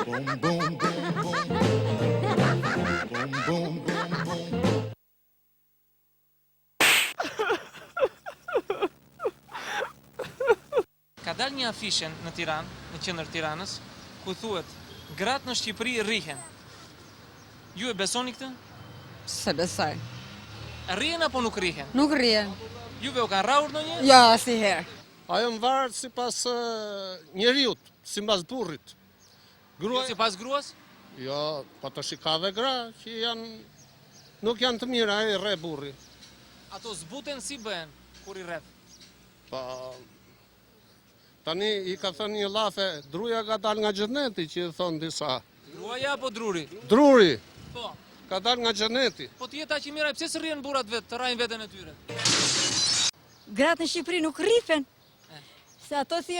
Boom, boom, boom, boom. Boom, boom, boom, boom. Ka dalë një afishe në Tiranë, në qendër të Tiranës, ku thuhet Gratë në Shqipëri rrihen. Ju e besoni këtë? S'e besoj. Rrihen apo nuk rrihen? Nuk rrihen. Juve u kanë rrahur ndonjëherë? Jo, asnjëherë. Ajo varet sipas njeriut, sipas burrit. Gruaja jo sipas gruas? Jo, po tashi ka dhe gra që janë nuk janë të mira, e rreh burri. Ato zbuten si bëhen kur i rreh? Po tani i ka thënë një llafe, druja ka dalë nga xheneti që i thonë disa. Gruaja apo druri? Druri. Po. Ka dalë nga xheneti. Po të jetë aq i mirë, pse s'rrihen burrat vetë, të rrahin veten e tyre? Gratë në Shqipëri nuk rrifen. Se ato si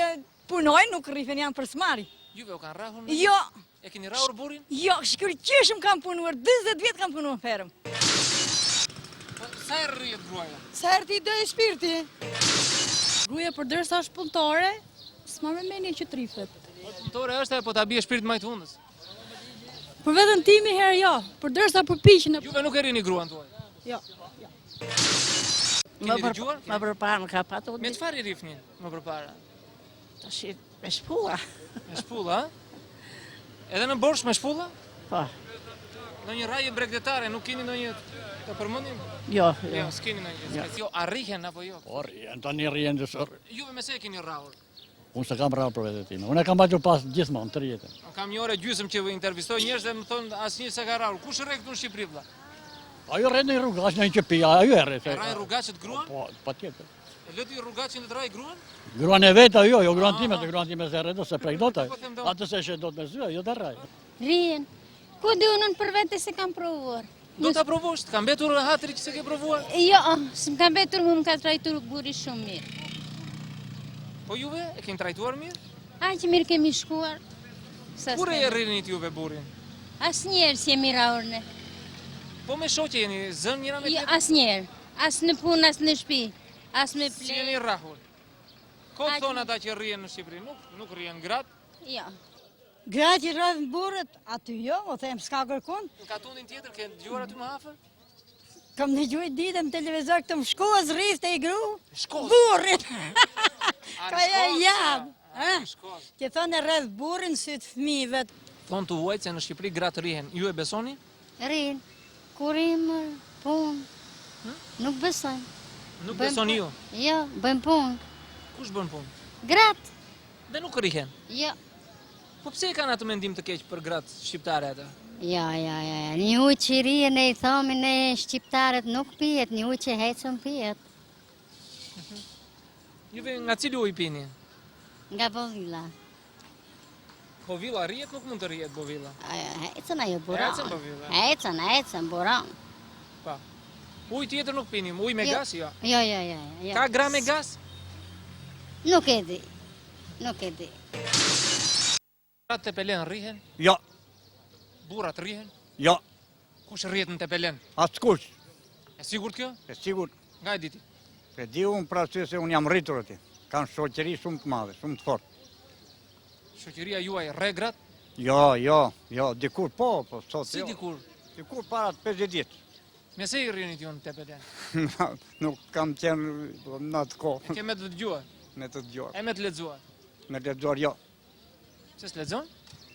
punojnë nuk rrifen, janë për s'mari. Juve u kanë rrahur në? Jo. E keni rrahur burrin? Jo, shkëlqyeshëm kam punuar, 40 vjet kam punuar në fermë. Po, sa herë rrihet gruaja? Sa herë t'i dojë shpirti? Gruaja përderisa është punëtore, s'ma merr mendja që të rrifet. Po punëtore është ajo, po ta bie shpirti majë të hundës. Për veten time herë jo, përderisa përpiqem. Juve nuk e rrihni gruan tuaj? Jo. Keni dëgjuar? Më përpara nuk ka patur. Me çfarë i rrihni më përpara? Tash me shpulla. Me shpulla, a? Edhe në Borsh me shpulla? Po. Ndonjë rrahje bregdetare, nuk keni ndonjë të përmendim? Jo, jo. Jo, s'keni ndonjë. Jo, jo a rrihen apo jo? Po rrihen, tani rrihen të sërë. Juve me se e keni rrahur? Unë s'e kam rrahur për vete time. Unë e kam mbajtur pas gjithmonë, tërë jetën. Unë kam një orë e gjysmë që intervistoj njerëz dhe më thonë asnjë s'e ka rrahur. Kush rreh këtu në Shqipëri vëlla? Ajo rreh një rrugaç në një shtëpi, ajo e rreh. E rrahin rrugaçët gruan? Po, patjetër. E lë ti rrugaçin të rrahë gruan? Gruan e vet ajo, jo gruan time, të gruan time s'e rreh dot, s'e prek dot ajo. Po Atë s'e sheh dot me sy, ajo ta rrahë. Rrihen. Ku di unë për vete s'e kam provuar. Do ta provosh, të ka mbetur hatri që s'e ke provuar? Jo, s'më ka mbetur, mu më ka trajtuar burri shumë mirë. Po juve, e keni trajtuar mirë? Aq mirë kemi shkuar. Sa Kur e rrihnit juve burrin? Asnjëherë s'jemi rrahur ne. Po me shoqe jeni zënë njëra me jo, tjetrën? Jo, asnjëherë. As në punë, as në shtëpi, as me pleh. S'jeni rrahur. Kot thonë ata që rrihen në Shqipëri, nuk, nuk rrihen gratë? Jo. Gratë që rrahin burrat, aty jo, o them, s'ka kërkun. Në katundin tjetër, ke dëgjuar aty më afër? Kam dëgjuar ditën në televizor këtë më Shkozë rrihte një gru. Shkozë. Burrin. Ka ja jam. Që thonë e rreh burrin sy të fëmijëve. Thonë të huajt se në Shqipëri gratë rrihen. Ju e besoni? Rrihen. Ku rrimë, punë. Hm? Nuk besojmë. Nuk besoni ju? Jo, bëjmë punë. Kush bën punë? Gratë. Dhe nuk rrihen? Jo. Po pse e kanë atë mendim të keq për gratë shqiptare atë? Jo, jo, jo, jo. Një ujë që rrihen ne i thomi ne shqiptarët nuk pihet, një ujë që hecën pihet. Mhm. Juve nga cili ujë pini? Nga Bovilla. Bovilla rrihet nuk mund të rrihet Bovilla. Hecën ajo buron. Hecën Bovilla. Hecën, hecën buron. Pa. Ujë tjetër nuk pini, ujë me jo. gas jo. Jo, jo, jo, jo. Ka gra me gas? Nuk e di. Nuk e di. Gratë në Tepelenë rrihen? Jo. Burrat rrihen? Jo. Kush rrihet në Tepelenë? Askush. E sigurt kjo? E sigurt. Nga e di ti? E di unë pra se unë jam rritur aty. Kanë shoqëri shumë të madhe, shumë të fortë. Shoqëria juaj rreh gratë? Jo, jo, jo, dikur po, po sot si jo. Si dikur? Dikur para 50 vjet. Me se i rrihnit ju në Tepelenë? Nuk kam qenë në atë kohë. E ke me të dëgjuar? Me të dëgjuar. E me të lexuar? Me të lexuar, jo. Pse s'lexon?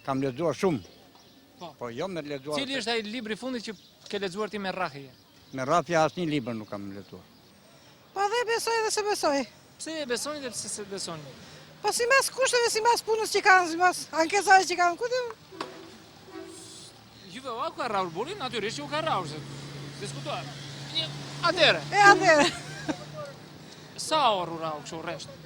Kam lexuar shumë. Po. Po jo me të lexuar. Cili është ai libri i fundit që ke lexuar ti me rrahje? Me rrahje asnjë libër nuk kam lexuar. Po dhe besoj dhe s'e besoj. Pse e besoni dhe pse s'e besoni? Po simas kushteve, simas punës që kanë, simas ankesave që kanë, ku di Juve ua ka rrahur burrin, natyrisht që u ka rrahur, se diskutohet. Një, atëherë. E atëherë. Sa orë u rrahu kështu rresht?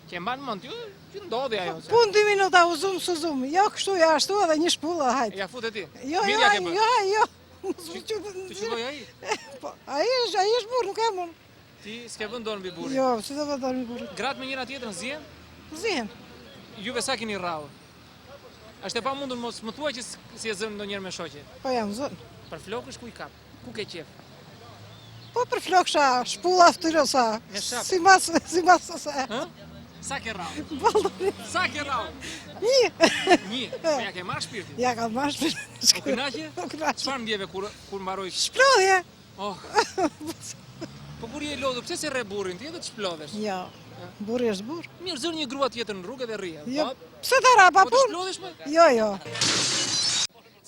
Që e mban mend ju, që ndodhi ajo. Po, punë dy minuta u zum s'u zum. Jo kështu, jo ashtu edhe një shpullë, hajt. Ja fute ti. Jo, jo, jo, jo. Të qëlloi ai? Po, ai është, ai është burrë, nuk jam unë. Ti s'ke vënë dorën mbi burrin? Jo, si do vë dorën mbi burrin? Gratë me njëra tjetrën zihen? Zihen. Juve sa keni rrahur? Është e pamundur mos më thuaj që s'je zënë ndonjëherë me shoqe. Po jam zënë. Për flokësh ku i kap? Ku ke qejf? Po për flokësha, shpulla fytyrës sa. Simas, simas sa. Hë? Sa ke rrahur? Boll. Sa ke rrahur? Një. Një. Po ja ke marrë shpirtin. Ja kam marrë shpirtin. U kënaqe? U kënaqe. Çfarë ndjeve kur kur mbaroi? Shplodhje. Oh. Po kur je e lodhur, pse s'e rreh burrin ti edhe të shplodhesh? Jo. Burri është burrë. Mirë, zër një grua tjetër në rrugë dhe rrihe. Jo. Po, Pse ta rrah pa po të punë? shplodhesh më? Jo, jo.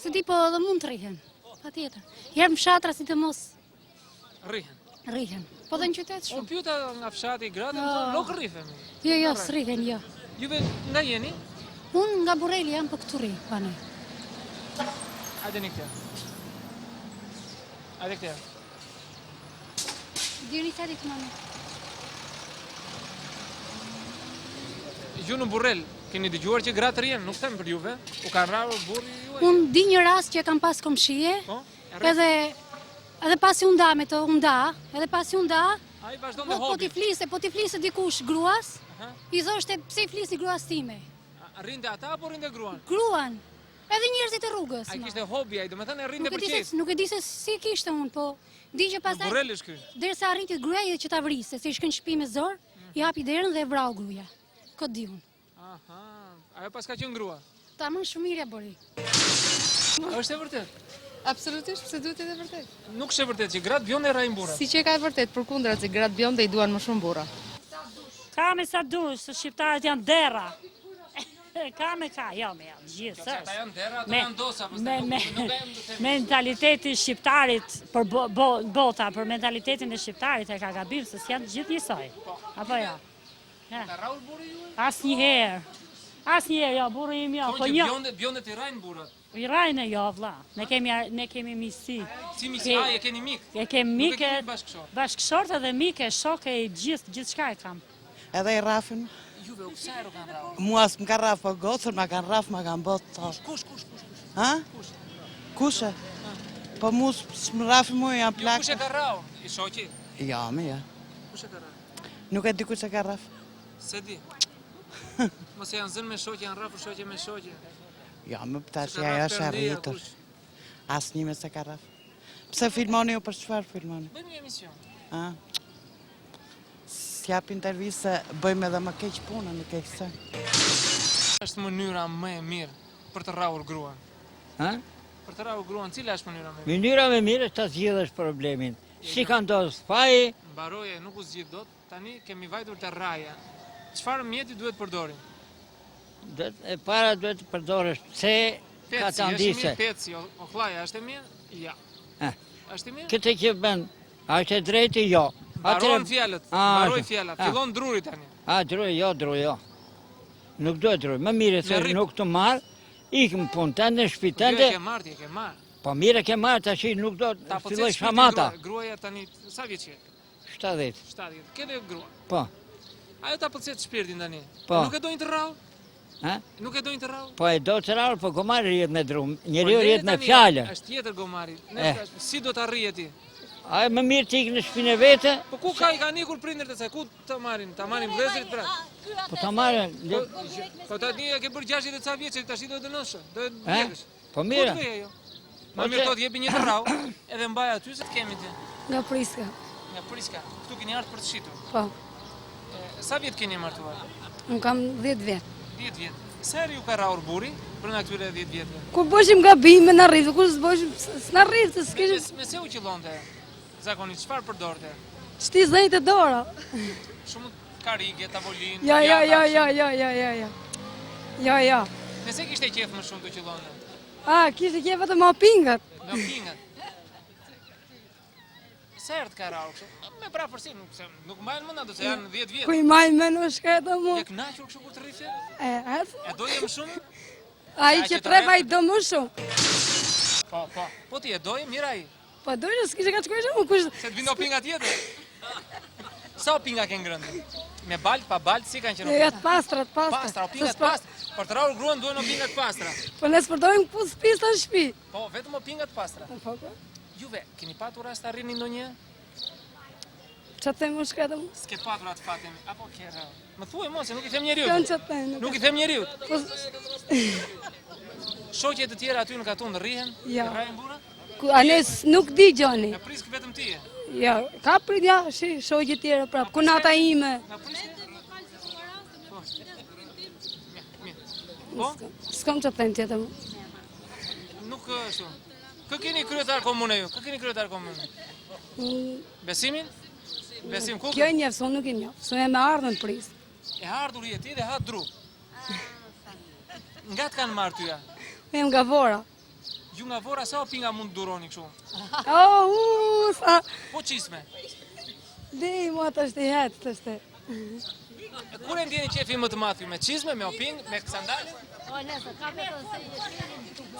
Se di po edhe mund të rrihen. Patjetër. Herë në fshatra si të mos Rrihen. rrihen. Po dhe në qytet Unë shumë. pyeta nga fshati gratë, më thonë, nuk rrihemi. Jo, jo, s'rrihen, jo. Juve nga jeni? Unë nga Burreli jam, po këtu rri, banoj. Hajde një këtë. Hajde këtë. Dini sa ditë mami. Ju në Burrel keni dëgjuar që gratë rrihen, nuk them për juve. U ka rrahur burri juaj? Unë di një rast që e kam pas komshije, Po? E rreh. edhe edhe pasi u nda me të, u nda, edhe pasi u nda, Ai vazhdon me po, po hobi. t'i fliste, po t'i fliste dikush gruas, Aha. i thoshte pse i flisni gruas time? A- Rrinte ata apo rrinte gruan? Gruan, edhe njerëzit e rrugës. Ai ma. kishte hobi ai, domethënë e rrinte Nuk e për di se qejf. nuk e di se si e kishte unë, po di që pastaj Burrel është ky. derisa arriti gruaja që ta vriste, se i shkon në shtëpi me zor, i hapi derën dhe e vrau gruaja. Këtë di unë. Aha, ajo pas ka qenë grua. Tamam shumë mirë ja bëri. Është e vërtet. Absolutisht, pse duhet të jetë e vërtet? Nuk është e vërtet që gratë bjonde rrahin burrat. Si që e ka e vërtet, përkundrat se gratë bjonde i duan më shumë burra. Ka me sa dush, se shqiptarët janë derra. Ka me ka, jo me janë gjithë, Ata s'është. janë derra, ato Me- janë dosa, pastaj Me, nuk, me, nuk e të themi. mentaliteti shqiptarit për bo, bo, bota, për mentalitetin e shqiptarit e ka gabim, se s'janë të gjithë njësoj. Apo jo? Ka rrahur burri juaj? Asnjëherë. Asnjëherë, jo, burri im jo, Thonë po që një. bjonde, bjondet i rrahin burrat. I rrajnë jo, vlla. Ne kemi ne kemi miqësi. Si miqësi, a e keni mik? E kemi Nuk e mike, keni bashkëshort. bashkëshort edhe mike, shoke, gjithë gjithçka e kam. Edhe i rrafin. Juve u sa herë u kanë rrahur? Mua s'më ka rraf, po gocën ma kanë rraf, ma kanë bot. Kush, kush, kush, kush? Ha? Kush? Kush e? Po mu s'më rrafi mu, jam Jo, plak. kush e ka rrahur? I shoqi? Jo, me jo. Kush e ka rrahur? Nuk e di kush e ka rraf. Se di. Mos e janë zënë me shoqe, janë rrafur shoqe me shoqe. Jo, më tash Se ka ajo rraf është e Perëndia, rritur. kush? Asnjë me se ka rraf. Pse filmoni ju për çfarë filmoni? Bëjmë një emision. A? S'jap intervistë se bëjmë edhe më keq punën, në keq se. Është mënyra më e mirë për të rrahur gruan. Ha? Për të rrahur gruan, cila është mënyra më e mirë? Mënyra më e mirë është ta zgjidhësh problemin. Si ka ndodhur faji, Mbaroje, nuk u zgjidh dot. Tani kemi vajtur te rrahja. Çfarë mjeti duhet përdorim? duhet e para duhet të përdorësh pse ka Peci, të është i andise. mirë peci, o, o kllaja, është e mirë? Ja. Eh. Është i mirë? Këtë që bën, a është e drejtë? Jo. Mbaron fjalët, A, mbaroi është. fjala, A. fillon druri tani. A, druri, jo, druri, jo. Nuk duhet druri. Më mirë Me se rrip. nuk të marr, ik në punë tënde, në shtëpi Po jo, e tënde. ke marrë, ti e ke marrë. Po mirë e ke marrë tash nuk do Ta të pëlcet filloj shpirtin shamata. grua- Gruaja tani sa vjeç je? 70. 70. Ke dhe grua. Po. Ajo ta pëlcet shpirtin tani. Po. Nuk e dojnë të rrahur? Ha? Nuk e dojnë të rrahur? Po e do të rrahur, po gomari rrihet me dru. Njeriu Po, rrihet lere me tani, fjalë. Është tjetër gomari. Ne Eh. flas- si do ta rrije ti? Ai më mirë të ikë në shtëpinë e vete, Po ku ka i kanë ikur prindërit e saj? Ku ta marrin? Ta marrin vëllezërit pra. po ta marrin. Po, po tani e ke bërë 60 e ca vjeç, tash do të dënosh, do të Eh? vjedhësh. Po mirë. Ku të vej ajo? Po Më mirë që- thotë jepi një të rrau, edhe mbaj aty se të kemi ti. Nga Priska. Nga Priska. Këtu keni ardhur për të shitur. Po, E, Sa vjet keni martuar? unë kam 10 vjet. 10 vjet. Sa herë ju ka rrahur burri brenda këtyre 10 vjetëve? Kur bëshim gabime na rrifte, kur s'bëshim s'na rrifte, Me, s'kishim me se u qëllonte? Zakonisht çfarë përdorte? ç'ti zëjtë e dora. Shumë karige, tavolinë, Jo, jo, pjata, jo, kështu. jo, jo, jo, jo, jo. Jo, jo. Me se kishte qef më shumë të qëllonte? A, kishte qef vetëm opingat. Me opingat. Sa herë të ka rrahur kështu? Me prafërsi, nuk se nuk mbajnë mend ato se janë 10 vjet. Ku i maj men u shkreta mu. Je kënaqur kështu kur të rrifte? E, e, E doje më shumë? ai Ai që që të trep rref- ai do më shumë. Po, po. Po ti e doje mirë ai. Po doje s'kishte ka shkojë shumë, kush Se të vinë opinga tjetër. Sa opinga ke ngrënë? Me balt, pa balt, si kanë qenë Jo, jo, opingat? të pastra, të pastra. Pastra, opinga Se të s'po- pastra. Për të rrahur gruan duhen opinga të pastra. Po ne s'përdorim këpucë pista në shtëpi. Po, vetëm opinga të pastra. Po, po. Juve, keni patur rast ta rrini ndonjë? Ç'a them u shkreta mu? S'ke patur atë fatin, apo ke rrahur? Më thuaj mos, se nuk i them njeriu. Kanë ç'a them. Nuk i them njeriu. Po Shoqe të tjera aty në katun rrihen? Jo. Rrahin burra? ku a ne s- nuk di gjoni. Në Prisk vetëm ti je. Jo, ka prit ja, shi, shoqe tjera prap, kunata ime. Në Prisk? Po? S'kam ç'të them tjetër. Nuk është. Kë keni kryetar komune ju? Kë keni kryetar komune? Mm. Besimin? Besim Kukën? Kjo e njeh, se unë nuk e njoh. Se jam e ardhur në Prizë. E ardhur je ti dhe ha dru. Nga të kanë marrë tyja? Unë jam nga Vora. Ju nga Vora sa opinga mund të duroni kështu? Oh, u, sa... Po çizme. Dhe, mua të është i hetë, të është. Kur e ndjeni qefin më të madh ju me çizme, me oping, me sandale?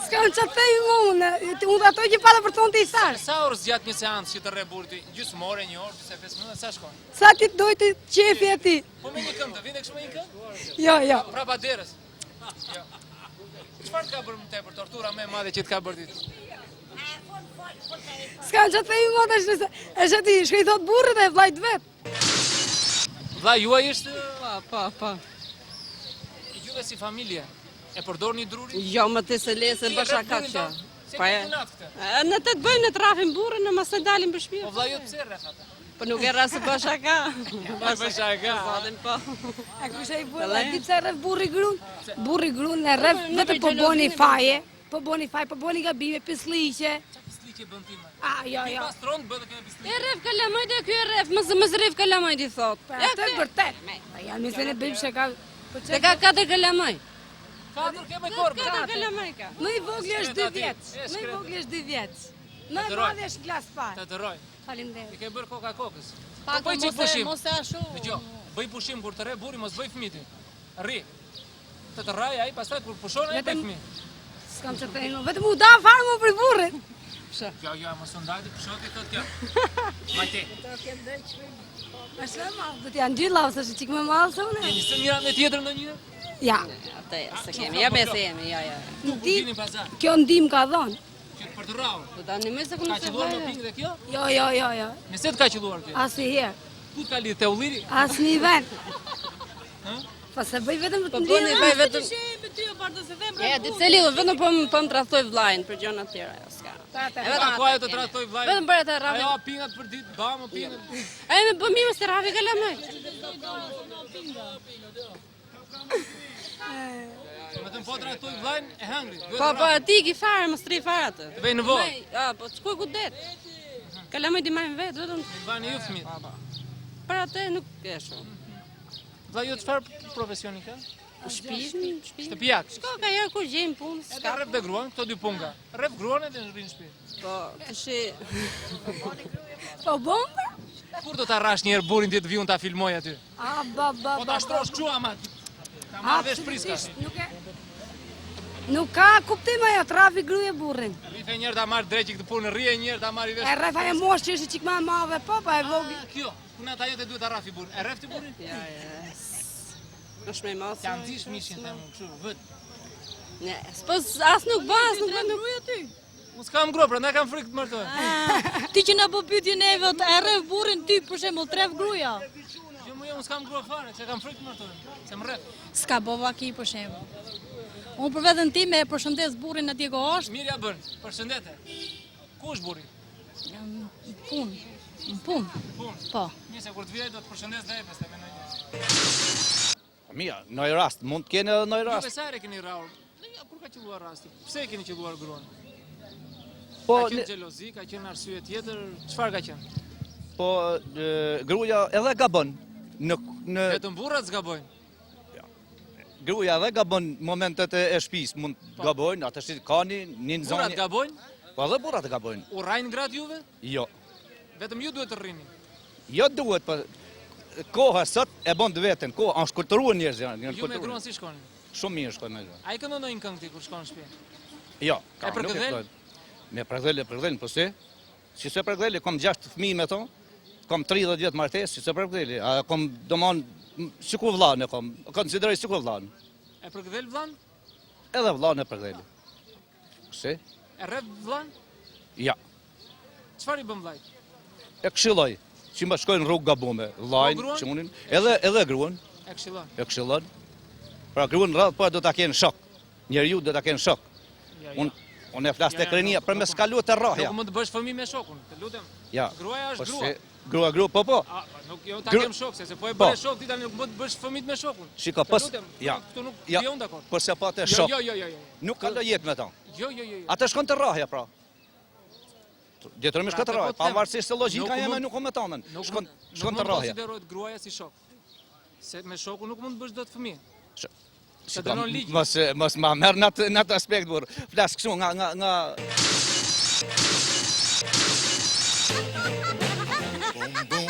S'kam ç'të them më unë, unë ato që pata për të thonë të i thash. Sa orë zgjat një seancë që të rreh burri ty? Gjysmë ore, një orë, 45 minuta, sa shkon? Sa ti doj të qefi e ti? Po me një këmbë, të vinte kështu me një këmbë? Jo, jo. Prapa derës. Jo. Çfarë të ka bërë më tepër tortura më e madhe që të ka bërë ty? S'kam ç'të them më tash nëse është aty, shkoj thot burrit e vllait vet. Vllai juaj është Po, po, po. Juve si familje e përdorni drurin? Jo, më ti se le se Ti e bësha rreh ka burrin që. tonë? Se Pa ke e. kunat këtë. E, Në të të bëjmë, në të rrafim burrin, në mos e dalim për shtëpi. Po vllai jot pse rreh atë? Po nuk e rreh se bësha shaka. Bësha shaka. Zotin, po. A kush e i burri? A di pse rreh burri grun? Burri grun e rreh vetëm po boni faje, po boni faje, po boni gabime, pislliqe. Çfarë pislliqe bën ti më? A, jo, jo. Ti pastron bën këtë pislliqe. E rreh kalamajt e ky e rreh, mos mos rreh kalamajt i thot. Për atë vërtet. Po ja, nëse ne bëjmë shaka. Po Se ka katër kalamaj. Katër ke me korb. Katër kalamaj ka. Më i vogli është 2 vjeç. Më i vogli është 2 vjeç. Më e madhi është klasë parë. Të dëroj. Faleminderit. I ke bërë koka kokës. Pak Po bëj çik mos e pushim. mos e ashtu. Dëgjo, bëj pushim kur të rreh burri, mos bëj fëmijë ti. Rri. Të të rraj ai, pastaj kur pushon ai bëj Vetëm- fëmijë. S'kam ç'të them, vetëm u da fare më për burrin. Jo, jo, mos u ndaj ti, pusho ti thotë kjo. Majte. Është më madh, do t'ja ngjy lavë, se është çik më madh se unë. Jeni së njëra me tjetrën ndonjëherë? Ja. Atë se kemi, ja besë jemi, jo, jo. Ku vini pazar? Kjo ndim ka dhënë. Që për të rrahur. Po tani më se ku Ka nuk se qelluar me vajë. ping dhe kjo? Jo, jo, jo, jo. Me se të ka qelluar kjo? Asnjëherë. Ku të ka lidh te ulliri? Asnjë vend. Po se bëj vetëm Po të bëni ndjerë. bëj vetëm. Me ty o bardhë se them Ja, di pse lidhur, vetëm po më po më tradhtoj vllajin për gjëra të tjera, jo, s'ka. Ta, E vetëm Ka koha atë të kemi. tradhtoj vllajin. Vetëm për atë rrafin. Ajo pingat për ditë, ba më pingat. Ai më bën mirë se rrafi kalamaj. Do të thënë po tradhtoj vllajin e hëngri. Duhet Po të po rrafë. ti ki fare, mos tri fare atë. Të vej në vorr. Maj, A, po shkoj ku det. Kalamaj di marrin vet, vetëm Mbani ju fëmijët. për atë nuk e shumë. Vllai jot çfarë profesioni ka? Shtëpi, shtëpi. Shtëpiak. Shko ka herë kur gjejmë punë, Edhe s'ka. rref dhe gruan, këto dy punë ka. Rref gruan edhe rrin në shtëpi. Po, tash Po bomba? Kur do ta rrash një herë burrin ti të vi unë ta filmoj aty? A ba ba Po ba. ta shtrosh kështu ama. Ta marr vesh priska. Absolutisht, nuk e Nuk ka kuptim ajo, trafi gruje burrin. Rrife një herë ta marr dreqi këtë punë, rrije një herë ta marri vesh. E rref ajo moshë që është çik më e madhe, po po e vogël. Ah, Kjo, kunata jote duhet ta rrafi burrin. E rref ti burrin? Ja, ja. Është më i madh. T'ja nxish mishin them unë kështu, vët. Ne, s'po as nuk bën, as nuk bën nuk. aty. Unë s'kam grua, prandaj kam frikë të martohem. Ti që na bë pyetje neve, e rref burrin ty për shembull, tref gruaja. Jo, më jo, unë s'kam grua fare, se kam frikë të martohem, se më rref. S'ka bë vaki për shembull. Unë për veten time e përshëndes burrin atje ku është. Mirë ja bën. Përshëndetje. Ku është burri? Në punë. Në punë. Punë. Po. Mirë se kur të vijë do të përshëndes dhe ai pastaj mendoj një. Mira, në rast, mund të kenë edhe në Juve rast. sa herë keni rrahur? Ja, kur ka qelluar rasti? Pse e keni qelluar gruan? Po, Ka qenë xhelozi, ka qenë arsye tjetër, çfarë ka qenë? po gruaja edhe gabon. Në në Vetëm burrat s'gabojnë. gruaja edhe gabon momentet e, e shtëpisë, mund të gabojnë, atë si ka një një Burrat nxënie. gabojnë? Po edhe burrat gabojnë. U rrajnë gratë juve? Jo. Vetëm ju duhet të rrini. Jo duhet, po koha sot e bën të veten, koha është kulturuar njerëzit, janë Ju me kulturuar. gruan si shkoni? Shumë mirë shkoj me gruan. A i këndon ndonjë këngë ti kur shkon në shtëpi? Jo, ka, E nuk e përkëdhel? këndoj. Me përkëdhel, e përkëdhel, po si? Si se përkëdheli, kam 6 fëmijë me to, kam 30 vjet martesë, si se përkëdheli, a kam domon sikur vllanë e kam, e konsideroj sikur vllanë. E përkëdhel vllan? Edhe vllanë e përkëdheli. Si? E rref vllan? Ja, Çfarë i bën vllait? e këshilloj, që më shkojnë rrugë gabume, vllajin, Po, gruan? çunin, edhe edhe gruan, E këshillon. e këshillon. Pra gruan rradhë po do ta kenë shok. Njeriu do ta kenë shok. Ja, ja. Unë unë e flas Ja, te ja, krenia, nuk- për me nuk- skalu të rrahja. Nuk mund të bësh fëmijë me shokun, të lutem. Ja. Gruaja është po grua. se- Grua, grua, po, po. A, po, nuk jo ta Gru- kem shok, se se po e Po. bëre shok ti tani nuk mund të bësh fëmijët me shokun. Shiko, Të pos... lutem, Ja, këtu nuk ja, bie unë dakord. Po se pa të Jo, shok. jo, jo, jo, jo. Nuk kaloj jetë me ta. Jo, jo, jo, jo. Atë shkon të rrahja, pra. Detyrimisht Pra, shkon të atë po rrahja, të them. pavarësisht se logjika Nuk jeme mund- nuk o me tanën. Nuk Shkon mund- shkon nuk të mund të rrahja. konsiderohet gruaja si shok. Se me shokun nuk mund të bësh dot fëmijë. Shiko, dënon ligji. Mos mos ma merr në atë në atë aspekt burr. Flas kështu nga nga nga Boom, boom.